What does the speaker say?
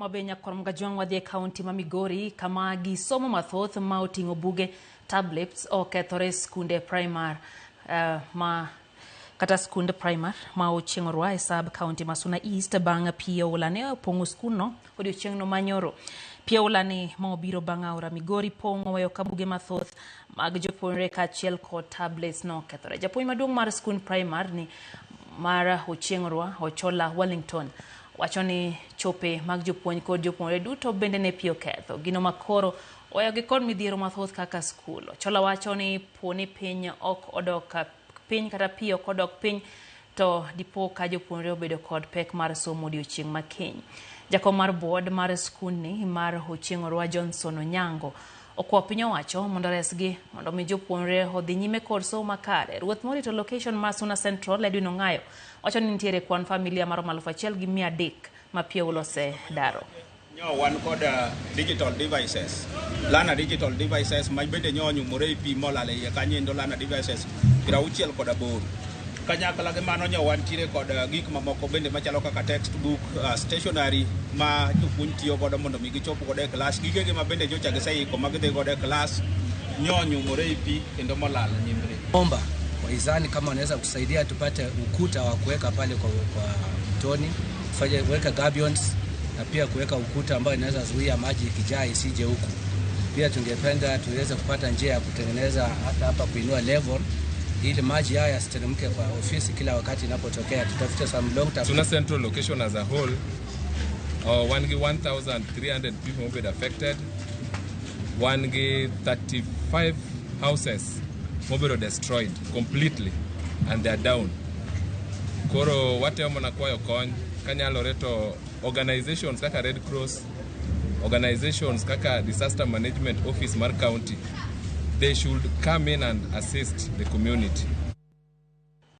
Mabe nyakwar Mgajwang' wadhi e kaunti ma Migori kama gi somo mathoth ma oting'o buge, tablets okethore e skunde primar ma kata skund primar ma Ochieng' Orwa e sub kaunti ma Suna East bang' pi oula ne opong'o skundno odiochieng'no manyoro. Pi oula ni ma obiro bang' aora Migori pong' oweyo ka buge mathoth mag jopuonjre kaachiel kod tablets nokethore. Japuonj maduong' mar skund primar ni mar Ochieng' Orwa, Ochola Wellington, wacho ni chope mag jopuonj kod jopuonjre duto bende ne pi oketho. Gino makoro oweyogi kod midhiero mathoth kaka skul. Ochola wacho ni po ni piny ok odok piny kata pi ok odok piny to dipo ka jopuonjre obedo kod pek mar somo odiochieng' ma kiny. Jakom mar board mar skundni mar Ochieng' Orwa Johnson Onyango okwa piny owacho mondo oresgi mondo mi jopuonjre odhi nyime kod somo makare. Ruoth morito location mar Suna Central Edwin Ong'ayo wacho ni nitiere kwan familia maromo 1300 ma pi oula osedaro. Nyo wan kod digital devices, learner digital devices ma bende nyo onyumore e pi molal e iye kanyo endo, learner devices 68. Kanyakla gi mano nyo wantiere kod gik mamoko bende machalo kaka textbook, stationery ma jopuonj tiyo godo mondo mi gichop godo e klas, gigegi ma bende nyocha giseiko ma gidhi godo e klas nyo onyumore e pi kendo molal nyimre. Omba wahisani kama wanaweza kusaidia tupate ukuta wa kuweka pale kwa mtoni, tufanye kuweka gabions na pia kuweka ukuta ambao inaweza zuia maji ikijaa isije huku. Pia tungependa tuweze kupata njia ya kutengeneza hata hapa kuinua level ili maji haya yasiteremke kwa ofisi kila wakati inapotokea. Tutafute some long term. Suna Central location as a whole, wan gi 1,300 people mobedo affected, wan gi 35 houses mobedo destroyed completely and they are down. Koro watemo mana kwayo kony kanyalore to organizations kaka Red Cross, organizations kaka Disaster Management Office mar county, they should come in and assist the community.